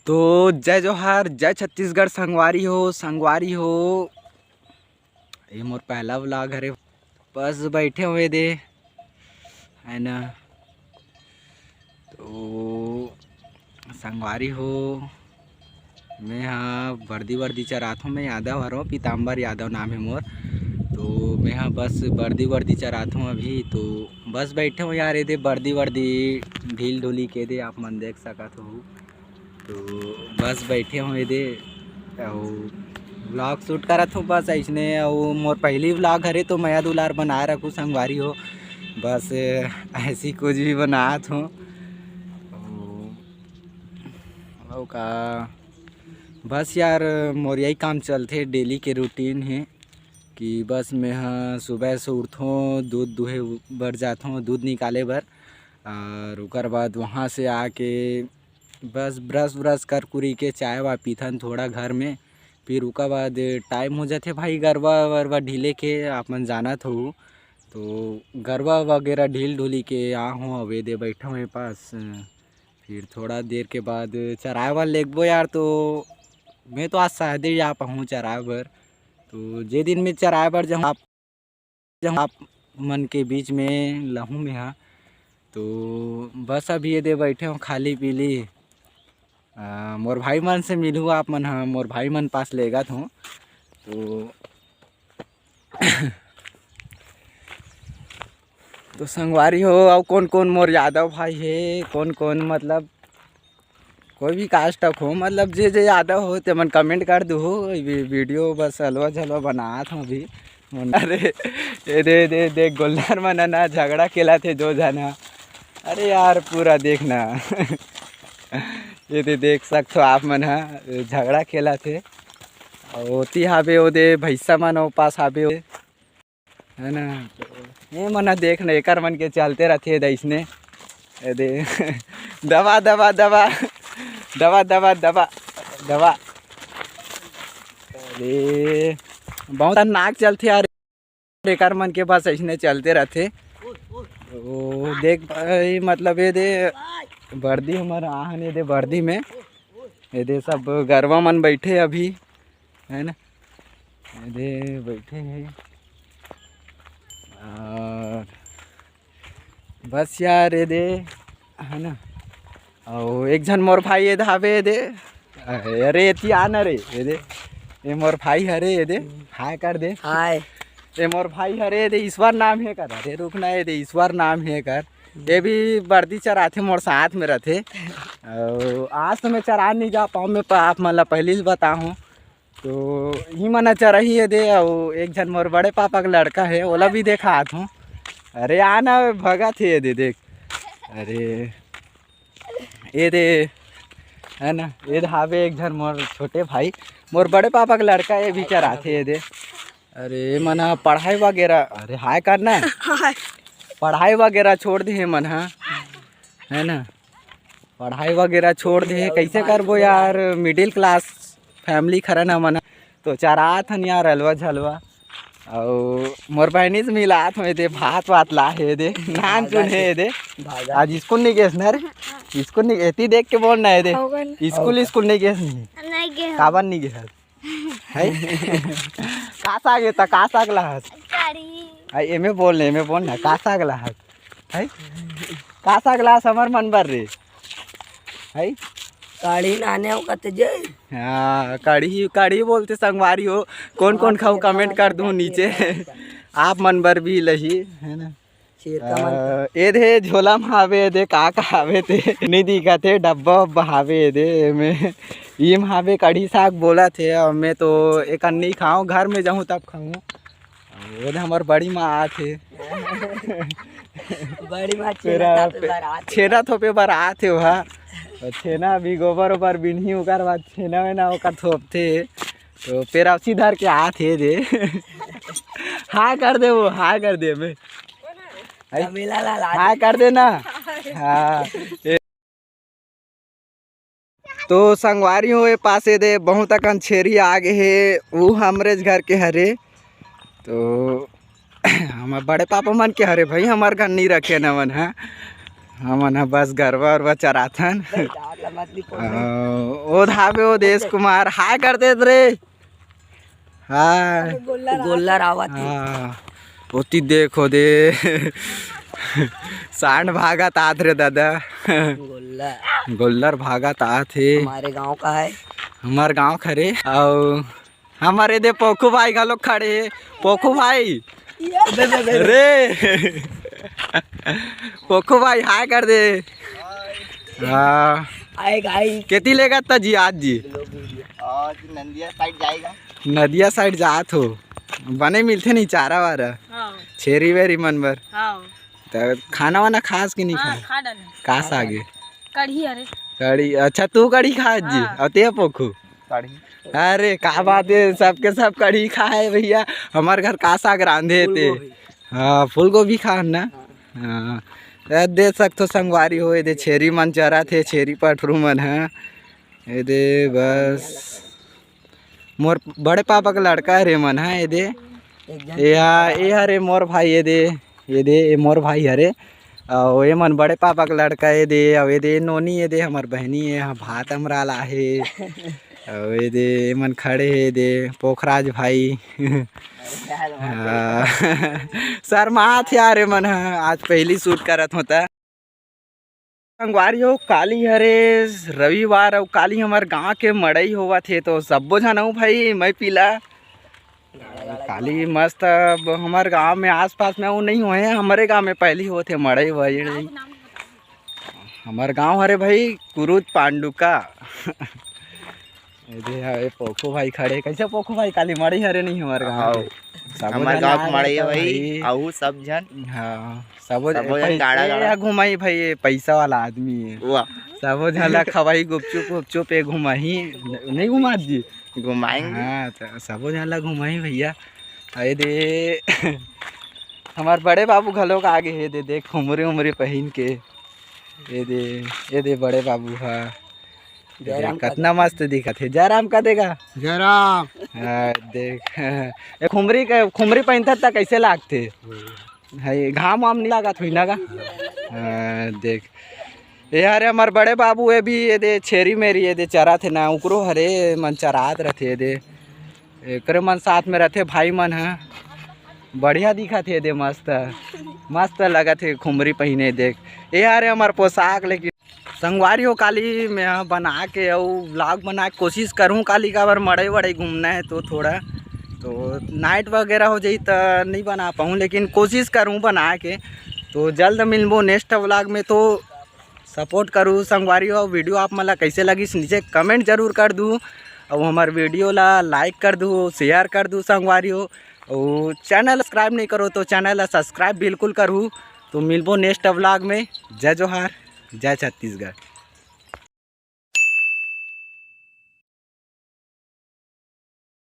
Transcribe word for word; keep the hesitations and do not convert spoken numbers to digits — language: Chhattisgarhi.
तो जय जोहार, जय छत्तीसगढ़ संगवारी हो, संगवारी हो। ये मोर पहला vlog हरे। बस बैठे हुए दे, है ना। तो संगवारी हो, मैं हा बर्दी वर्दी चराथों। मैं यादव हरों, पीताम्बर यादव नाम है मोर। तो मैं हा बस बर्दी वर्दी चराथों अभी। तो बस बैठे हूँ यार, ये दे बर्दी वर्दी ढील ढोली के दे, आप मन देख सकत हो। तो बस बैठे हूँ ये दे, अउ vlog shoot करत हूँ बस ऐसने। अउ मोर पहली vlog हरे, तो मया दुलार बनाए रखू संगवारी हो। बस ऐसी कुछ भी बनात हूँ। अउ, अउ का, बस यार, मोर यही काम चलथे, daily के routine हे कि बस मैं ह सुबह से उठथों, दूध दुहे बर जाथों, दूध निकाले बर, और ओकर बाद वहाँ से आके बस brush व्रश कर कुरी के चाय वाय पीथन थोड़ा घर में। फिर ओकर बाद time हो जाथे भाई गरवा वरवा ढीले के, आप मन जानत हो। तो गरवा वगैरह ढील ढोली के आ हूँ, अब ये दे बैठा हूँ ये पास। फिर थोड़ा देर के बाद चराए बर लेगबो यार। तो मैं तो आज शायद ही जा पाऊँ चराए बर। तो जे दिन मैं चराए बर जाऊँ, आप, जाऊँ आप मन के बीच में लहूँ मैं हा। तो बस अभी ये दे बैठे हूँ खाली पीली। आ, मोर भाई मन से मिलहूँ आप मन हा, मोर भाई मन पास लेगत हूँ। तो तो संगवारी हो, अउ कौन कौन मोर यादव भाई हे, कौन कौन मतलब कोई भी caste हो, मतलब जे जे यादव हो ते मन comment कर दू। वी-, video बस हलवा झलवा बनात हूँ अभी। मन-, अरे ये दे, दे, दे, गोल्लर मन ह ना झगड़ा खेलत हे दो झन ह। अरे यार पूरा देखना। ये दे देख सकथो आप मन ह झगड़ा खेलत हे। अउ ओती हाबे ओ दे भैंसा मन ओ पास हाबे ओ दे। है ना? तो ये मन ह देख ना, एकर मन के चलते रथे दे इसने। ए दे। दबा, दबा, दबा। दबा, दबा, दबा। दबा। अरे, बहुत खतरनाक चलथे यार। एकर मन के बस अइसने चलते रथे। ओ, देख भाई, मतलब ये दे बर्दी हमर आहन, ये दे बर्दी में। ये दे सब गरवा मन बैठे अभी, है ना? ये दे बैठे हैं। और बस यार, ये दे, है ना? अउ एक झन मोर भाई ये दे हावे, ये दे। अरे, अरे, एती आ ना रे, ये दे। ये मोर भाई हरे, ये दे। हाय कर दे। हाय। ये मोर भाई हरे, ये दे, ईश्वर नाम हे कर। अरे, रुक ना, ये दे, ईश्वर नाम हे कर। ये भी बर्दी चराथे, मोर साथ में रथे। अउ आज तो मैं चरा नहीं जा पाऊँ, मैं प-, आप मन ला पहली से बताहूँ। तो ही मन चरही ये दे, अउ एक झन मोर बड़े पापा के लड़का हे, ओला भी देखात हूँ। अरे, आ ना, भगत हे ये दे, देख। अरे, ये दे, है ना, ये दे हावे एक झन मोर छोटे भाई, मोर बड़े पापा के लड़का, ये भी चराथे ये दे। अरे, ये मन ह पढ़ाई वगैरह, अरे, हाय कर ना। हाय। पढ़ाई वगैरह छोड़ दे हे मन ह, है ना, पढ़ाई वगैरह छोड़ दे हे। कैसे करबो यार, middle class family खरन हमन ह। तो चरात हन यार, अलवा झलवा। अउ मोर बहिनी से मिलात हूँ, ये दे भात वात ला हे, ये दे नान चुन हे, ये दे। भागा। आज स्कूल नहीं गेस ना रे? स्कूल नहीं, एती देख के बोल ना, ये दे। होगन। School, Hogan. स्कूल नहीं गेस नहीं? नहीं गे हन। काबर नहीं गे हस? है? का साग हे त, का साग ला हस? कढ़ी। आ, एमे बोल ना, एमे बोल ना, का साग ला हस? है? का साग ला हस हमर मन बर रे? है? कढ़ी नाने हो कते जे। हाँ, कढ़ी, कढ़ी बोलते संगवारी हो। कौन कौन खाऊ, comment कर दू नीचे। आप मन बर भी लही, है ना? चेरका मन। अ, ए दे झोला म हावे, ए दे का का हावे ते। नहीं दिखत हे, डब्बा उब्बा हावे ए दे एमे। ईम हावे कढ़ी साग बोलत हे, अउ मैं तो एकर नहीं खाऊं, घर में जाऊं तब खाऊं। अउ ए दे हमर बड़ी माँ आत हे। बड़ी माँ छेना तेरा थोपे पे-, बर आत हे। छेना थोपे बर आत हे ओहा। अउ छेना भी गोबर ओबर बिनही, ओकर बाद छेना वेना ओकर थोपथे। तो पेरावसी धर के आत हे दे। हाय कर दे वो, हाय कर दे बे। हाय। तबेला ला ला हाय दे। कर दे ना। हाँ। ए-, तो संगवारी हो, ए पास ए दे बहुत अकन छेरी आ गे हे, वो हमरेच घर के हरे। तो हमर बड़े पापा मन के हरे भाई, हमर घर नहीं रखे न मन ह। हमन ह बस गरवा उरवा चराथन। अ, ओ धाबे ओ देश कुमार, हाय कर देत रे। हाय। गोल्लर आवत हे। हाँ, ओती देखो दे। सांड भागत आत रे दादा। गोल्लर। गोल्लर भागत आत हे। हमारे गांव का है। हमार गांव खरे। अउ हमर एदे पोखू भाई घलोक खड़े हे। पोखू भाई, रे, पोखू भाई, हाय कर दे। हाँ। आए गाइस। केती लेगत त जी आज जी? आज नंदिया साइड जाएगा। नदिया साइड जात हो, बने मिलथे नहीं चारा वारा? हाँ। छेरी वेरी मन बर। हाँ। त खाना वाना खास कि नहीं खाए? खा डाले। का साग हे? कढ़ी हरे। कढ़ी, अच्छा, तू कढ़ी खास जी? हाँ। अउ ते पोखू? कढ़ी। अरे, का बात हे, सबके सब कढ़ी खाए भैया। हमर घर का साग रांधे हे ते? हाँ, फूलगोभी खान ना। हाँ। त देख सकथो संगवारी हो, एदे छेरी मन चरत हे, छेरी पठरू मन ह। एदे बस मोर बड़े पापा के लड़का हरे मन ह, एदे। ए हा, ए हरे मोर भाई, एदे, एदे, ए मोर भाई हरे। अउ ए मन बड़े पापा के लड़का, एदे, अउ एदे नोनी, एदे हमर बहिनी, ए हा भात अमरा लाहे। अउ एदे ए मन खड़े हे, एदे पोखराज भाई। हाँ। शर्मात हे यार, ए मन ह आज पहली शूट करत होता। संगवारी हो, काली हरे रविवार अउ काली हमर गांव के मड़ई होवत हे, तो सब्बो झन अउ भाई मैं पीला काली मस्त। अब हमर गांव में आसपास में अउ नहीं होए, हमरे गांव में पहली होत हे मड़ई वड़ई। हमर गांव हरे भाई कुरुद पांडुका। एदे हवे पोखू भाई खड़े। कैसे पोखू भाई, काली मड़ई हरे नहीं हमर गांव के? सबो हमर झन गांव के मड़ई हे भाई। अउ सब झन। हाँ, सबो सबो झन ए, गाड़ा, ए, गाड़ा। घुमाई भाई, ये पैसा वाला आदमी हे। वाह। सबो झन ला खवाई गुपचुप गुपचुप, ए घुमाही, नहीं घुमात जी? घुमाएंगे। हाँ, त सबो झन ला घुमाही भैया। एदे हमर बड़े बाबू घलोक आगे हे, एदे देख, खुमरी उमरी पहिन के। एदे, एदे बड़े बाबू हा। जयराम कतना मस्त दिखत हे। जयराम का देगा? जयराम। हाँ, देख। ए, खुमरी के, खुमरी पहिनथस त कैसे लागथे? हे, घाम वाम नहीं लागत होही ना गा? हाँ, देख। ए हरे हमर बड़े बाबू, एदे छेरी मेरी एदे चरत हे ना, उकरो हरे मन चरात रथे एदे। एकरे मन साथ में रथे भाई मन ह। बढ़िया दिखत हे एदे, मस्त, मस्त लगत हे खुमरी पहिने। देख, ए हरे हमर पोशाक, लेकिन संगवारी हो, काली मैं ह बना के अउ vlog बना के कोशिश करहूँ काली, काबर मड़ई वड़ई घूमना हे तो थोड़ा, तो night वगैरह हो जाही त नहीं बना पाऊँ, लेकिन कोशिश करहूँ बना के। तो जल्द मिलबो next vlog में। तो support करू संगवारी हो, video आप मन ला कैसे लगिस नीचे comment जरूर कर दू, अउ हमर video ला like कर दू, share कर दू संगवारी हो, अउ channel subscribe नहीं करो तो channel ला subscribe बिल्कुल करहू। तो मिलबो next vlog में। जय जोहार, जय छत्तीसगढ़।